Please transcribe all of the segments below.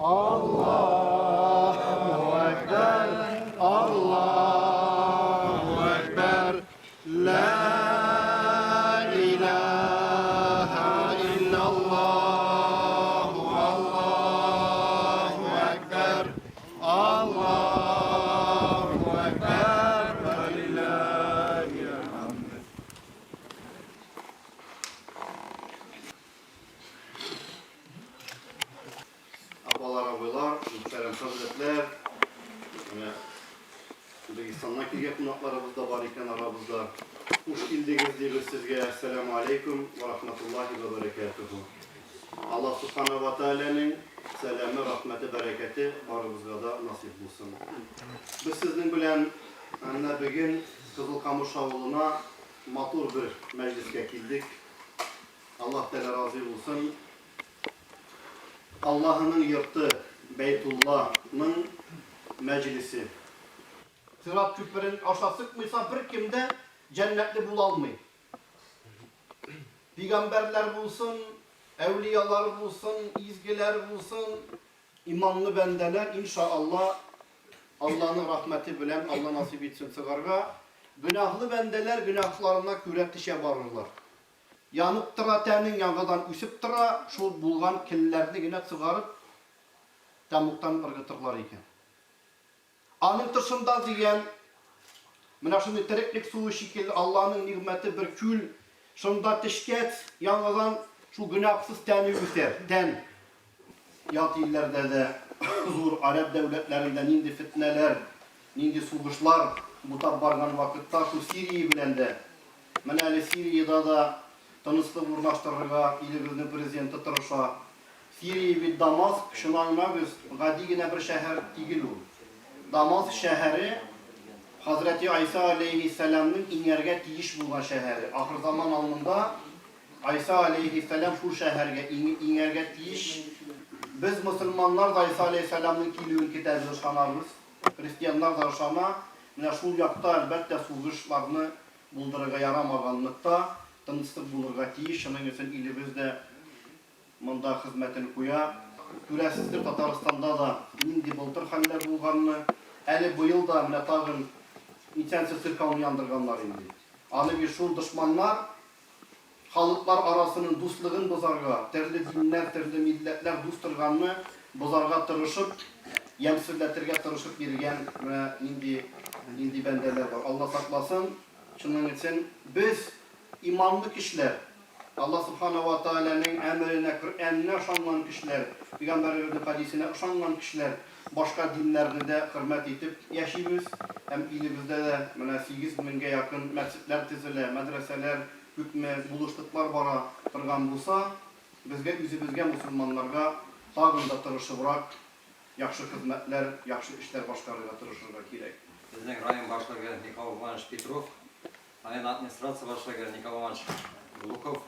Allahu Ekber, Allahu Ekber, La ilahe illallah, Allahu Ekber, Allahu Ekber, ve lillahil hamd. Апалар, абыйлар, мөхтәрәм хәзрәтләр, менә Дагестаннан килгән кунакларыбыз да бар икән арабызда. Хуш килдегез дибез сезгә. Әссәламу алейкум ва рахматуллахи ва баракатуху. Аллаһ субхана ва тааляның сәламе, рәхмәте, бәрәкәте барыбызга да насыйп булсын. Без сезнең белән менә бүген Кызыл Камыш авылына матур бер мәҗлескә килдек. Аллаһ Тәгалә разый булсын. Аллаһының йорты, Бәйтулла ның мәҗлесе. Сират күперен аша сыкмыйса, беркем дә җәннәтле була алмый. Пигамбәрләр булсын, әүлиялар булсын, изгеләр булсын, иманлы бәндәләр, инша Алла, Алланың рәхмәте белән, Алла насыйп итсен чыгарга, гөнаһлы бәндәләр гөнаһларына күрә төшә барырлар. Янып тора тәнең, яңадан үсеп тора, шул булган келләрне генә чыгарып, тәмугтан ыргытырлар икән. Аның тышында дигән, менә шундый тереклек суы шикелле Алланың нигъмәте бер күл, шунда төшкәч, яңадан шул гөнаһсыз тәне үсәр, тән. Ят илләрдә дә, зур гарәп дәүләтләрендә нинди фетнәләр, нинди сугышлар бутап барган вакытта, шул Сирия белән дә Менә әле Сириядә дә тынычлык урнаштырырга илебезнең президенты тырыша. Сирия бит Дамаск, шуны аңлагыз, гади генә бер шәһәр тигел ул. Дамаск шәһәре Хәзрәти Айса аләйһиссәламнең иңәргә тиеш булган шәһәре. Ахырзаман алдында Айса аләйһиссәлам шул шәһәргә иңәргә тиеш. Без мосылманнар да Айса аләйһиссәламнең килүен көтәбез, ышанабыз. Христианнар да ышана. Менә шул якта, әлбәттә, сугышларны булдырырга ярамаганлыкта, тынычлык булырга тиеш, шуның өчен илебез дә монда хезмәтен куя. Күрәсездер, Татарстанда да нинди былтыр хәлләр булганны, әле быел да менә тагын ничәнче циркауны яндырганнар инде. Аны бит шул дошманнар Халыклар арасының дуслыгын бозарга, төрле диннәр, төрле милләтләр дус торганны бозарга тырышып, ямьсезләтергә тырышып йөргән менә нинди, нинди бәндәләр бар. Алла сакласын. Шуның өчен без, иманлы кешеләр, Алла Субхана ва Тәгаләнең әмеренә, Коръәненә ышанган кешеләр, Пәйгамбәребезнең хәдисенә ышанган кешеләр, башка диннәрне дә хөрмәт итеп яшибез һәм илебездә дә менә 8 меңгә якын мәчетләр төзелә, мәдрәсәләр, Күпме булышлыклар бара торган булса, безгә үзебезгә, мосылманнарга тагын да тырышыбрак яхшы хезмәтләр, яхшы эшләр башкарырга тырышырга кирәк. Безнең район башлыгы Николай Иванович Петров, район администрация башлыгы Николай Иванович Глухов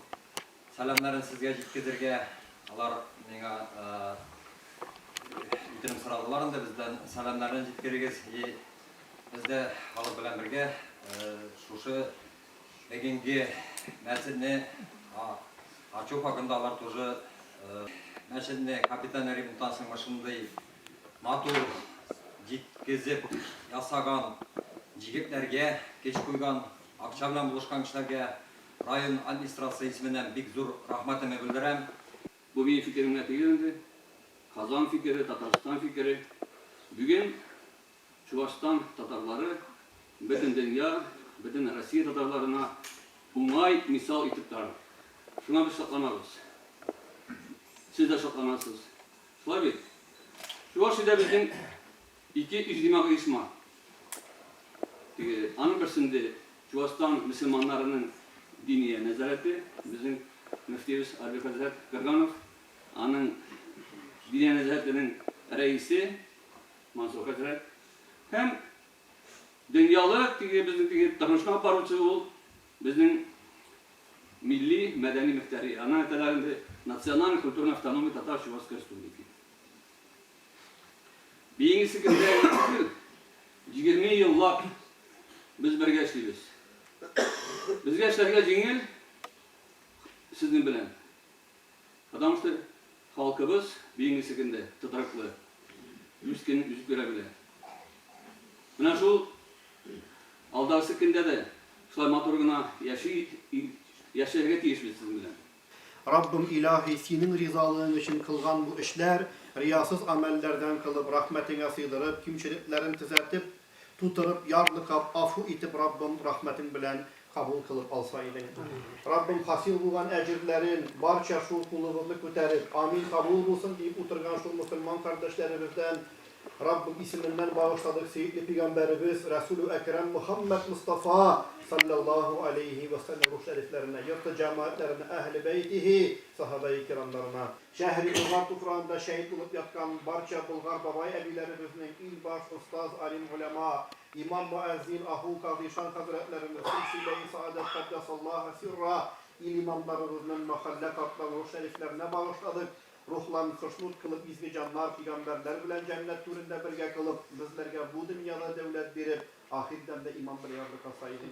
сәламнәрен сезгә җиткезергә, алар миңа үтенеп сорадылар инде, бездән сәламнәрен җиткерегез. И без дә халык белән бергә шушы Бүгенге мәчетне ачу хакында алар тоже мәчетне капитальный ремонттан соң шундый матур җиткезеп ясаган җегетләргә, көч куйган, акча белән булышкан кешеләргә район администрация исеменнән бик зур рәхмәтемне белдерәм. Бу минем фикерем генә түгел инде. Казан фикере, Татарстан фикере. Бүген Чувашстан татарлары бөтен дөнья, бөтен Россия татарларына уңай мисал итеп тора. Шуңа без шатланабыз. Сез дә шатланасыз. Шулай бит? Чувашиядә безнең ике иҗтимагый оешма. Теге, аның берсендә Чувашстан мөселманнарының диния нәзарәте, безнең мөфтиебез Арбий хәзрәт Крганов, аның диния нәзарәтенең рәисе, Мансур хәзрәт. Һәм дөньялык теге безнең теге тормышны алып баручы ул безнең милли мәдәни мөхтәри. Аны әйтәләр инде национальный культурная автономия татар Чувашской республики. Бигенге көндә генә түгел, 20 еллап без бергә эшлибез. Безгә эшләргә җиңел сезнең белән. Потому что халкыбыз бигенге көндә тотрыклы, үз көнен үзе күрә белә. Менә шул алдагысы көндә дә шулай матур гына яши, яшәргә тиешбез сезнең белән. Раббым Илаһи, Синең ризалыгың өчен кылган бу эшләр, риясыз гамәлләрдән кылып, рәхмәтеңә сыйдырып, кимчелекләрен төзәтеп, тутырып, ярлыкап, афу итеп, Раббым, рәхмәтең белән кабул кылып алса идең. Раббым, хасил булган әҗерләрен, барча шул кулыбызны күтәреп, Амин, кабул булсын, диеп утырган шул мөселман кардәшләребездән, Раббым исеменнән багышладык сөекле пигамбәребез Рәсүлү Әкрәм Мөхәммәд Мостафа салләллаһу аләйһи вә сәлләм рух шәрифләренә, йорты җәмәгатьләренә, әһле бәйтиһи, сахабәи кирамнарына. Шәһри Болгар туфрагында шәһит булып яткан барча болгар бабай-әбиләребезнең, ил-баш, остаз, алим-голяма, имам-мөәззин, ахун, казыйшан хәзрәтләремез, силсиләи саадәт каддәсаллаһу сирра, ил имамнарыбызның, мәхәллә картлары рух шәрифләренә багышладык. Рухларын хошнут кылып, изге җаннар, пигамбәрләр белән җәннәт түрендә бергә кылып, безләргә бу дөньяда дәүләт биреп, ахир дәмдә иман белән ярлыкаса иде.